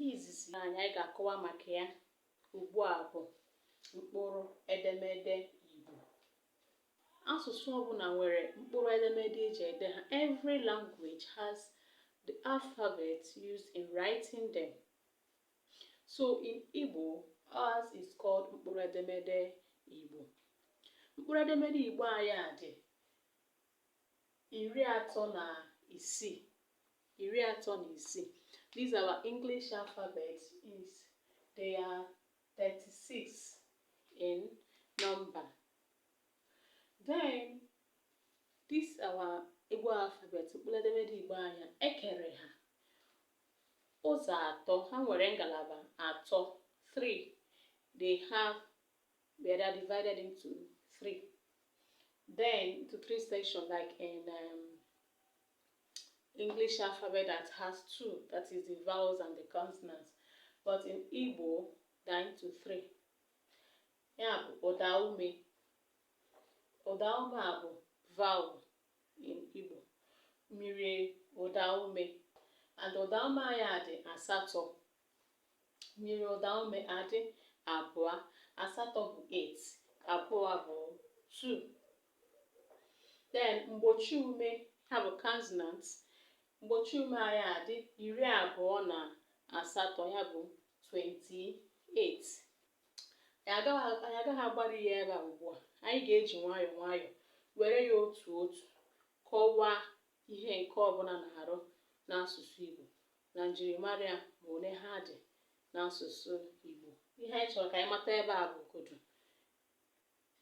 Ihe izizi anyị ga-akọwa maka ya ugbu a bụ mkpụrụ edemede Igbo. Asụsụ ọbụla nwere mkpụrụ edemede eji ede ha. Every language has the alphabet used in writing them. So in Igbo, ours is called mkpụrụ edemede Igbo. Mkpụrụ edemede Igbo anyị a dị 36, 36. These our English alphabet is, they are 36 in number. Then this our Igbo alphabet, mkpụrụ edemede Igbo anyị, ekere ha ụzọ atọ. Ha nwere ngalaba atọ, three. They are divided into three, then into three sections, like in English alphabet that has two, that is the vowels and the consonants. But in Igbo, they are into three. Ya bụ ụda ume. Ụda ume a bụ vowel in Igbo, myiri ụda ume, and ụda ume anyị a dị asatọ, myiri ụda ume adị abụọ. Asatọ bụ 8, abụọ bụ 2. Then mgbochi ume ha bụ consonants. Mgbochi ume anyị adị 28, ya bụ 28. Anyị agaghị agbari ya ebe a ugbu a. Anyị ga-eji nwayọọ nwayọọ were ya otu otu kọwaa ihe nke ọbụla na-arụ n'asụsụ Igbo na njirimara ya, ma ole ha dị n'asụsụ Igbo. Ihe anyị chọrọ ka anyị mata ebe a bụ godu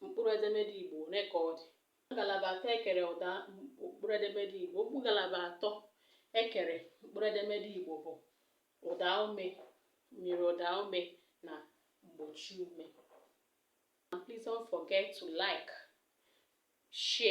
mkpụrụ edemede Igbo ole ka ọ dị. Ngalaba atọ ekere ụda mkpụrụ edemede Igbo, okpu ngalaba atọ ekere mkpụrụ edemede Igbo bụ ụda ume, myiri ụda ume na mgbochi ume. Please don't forget to like, share.